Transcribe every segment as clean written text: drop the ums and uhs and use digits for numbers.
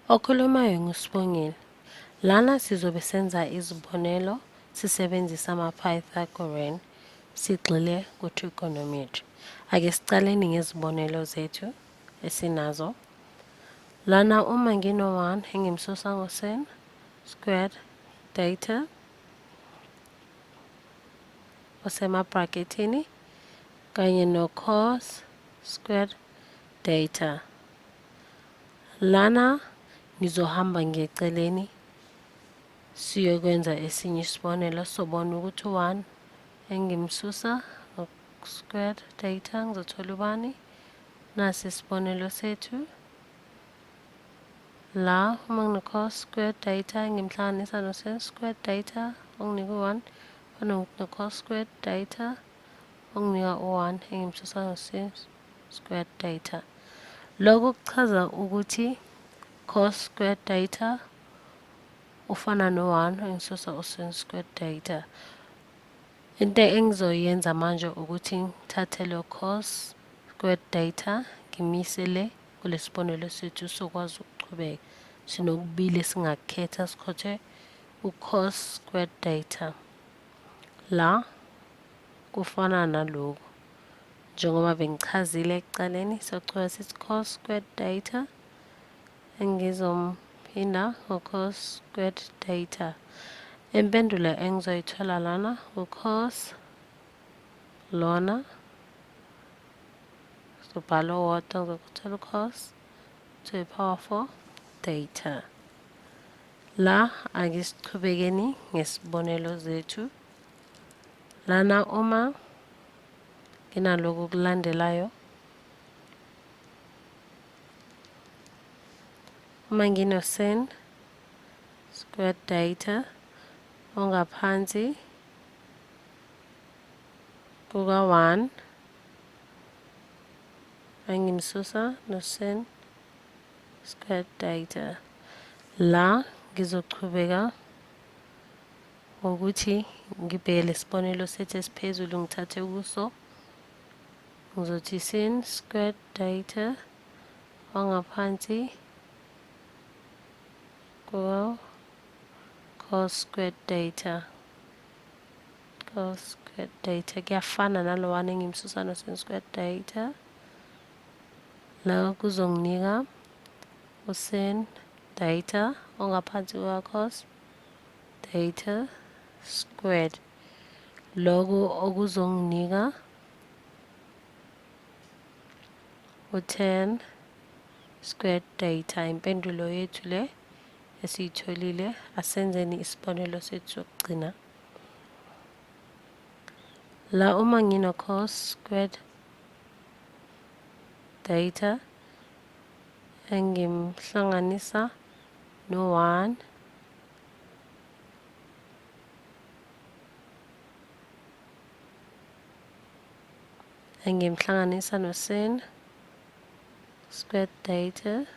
Okhulumayo nguSibongile. Lana sizobe senza izibonelo sisebenzisa ama-Pythagorean sigxile ku-trigonometry. Ake sicaleni ngezibonelo zethu esinazo. Lana uma ngino-1 engimsusa ngo-sin squared theta osemabrakethini kanye no-cos squared theta. Lana ngizohamba ngeceleni siyokwenza esinye isibonelo sobona ukuthi u-1 engimsusa squared theta ngizothola ubani. Nasi isibonelo sethu. La uma ngino-cos squared theta ngimhlanganisa no-sin squared theta onginika u-1 fana no-cos squared theta onginika u-1 engimsusa no-sin squared theta. Lokhu kuchaza ukuthi cos squared theta ufana no-1 engisusa u-sin squared theta. Into engizoyenza manje ukuthi ngithathe lo cos squared theta ngimise le kulesibonelo sethu sokwazi ukuchubeka. Sinokubili esingakukhetha sikhothe u-cos squared theta. La kufana naloku. Njengoba bengichazile ekuqaleni, sochubeka sithi cos squared theta engizomphinda ngo-cos squared theta. Impendulo engizoyithola lana u-cos lona sobhala owodwa ngizokuthola u-cos to the power 4 theta. La ake sichubekeni ngesibonelo zethu. Lana uma nginaloku okulandelayo, uma ngino-sin squared theta ongaphansi kuka-1 angimsusa no-sin squared theta, la ngizochubeka ngokuthi ngibheke lesibonelo sethu esiphezulu ngithathe kuso. Ngizothi sin squared theta ongaphansi kuka cos squared theta, cos squared theta kuyafana nalowana engimsusa no sin squared theta. La kuzonginika u-sin theta ongaphansi kuka cos theta squared, lokhu okuzonginika u-10 squared theta. Impendulo yethu le esiyitholile. Asenzeni isibonelo sethu sokugcina. La uma ngino-cos squared theta engimhlanganisa no-1 engimhlanganisa no-sin squared theta,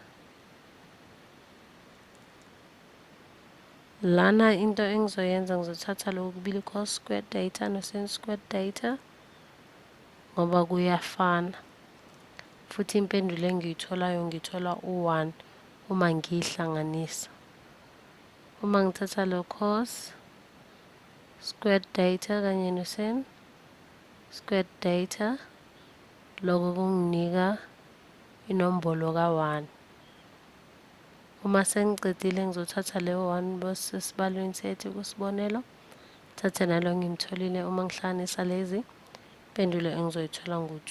lana into engizoyenza ngizothatha lokhu kubili cos squared theta no-sin squared theta ngoba kuyafana, futhi impendulo engiyitholayo ngithola u-1 uma ngiyihlanganisa. Uma ngithatha lo cos squared theta kanye no-sin squared theta, lokho kunginika inombolo ka-1. Uma sengicedile ngizothatha leyo 1 bese esibalweni sethu kusibonelo, thathe nalo ngimtholile. Uma ngihlanganisa lezi, impendulo engizoyithola ngu-2.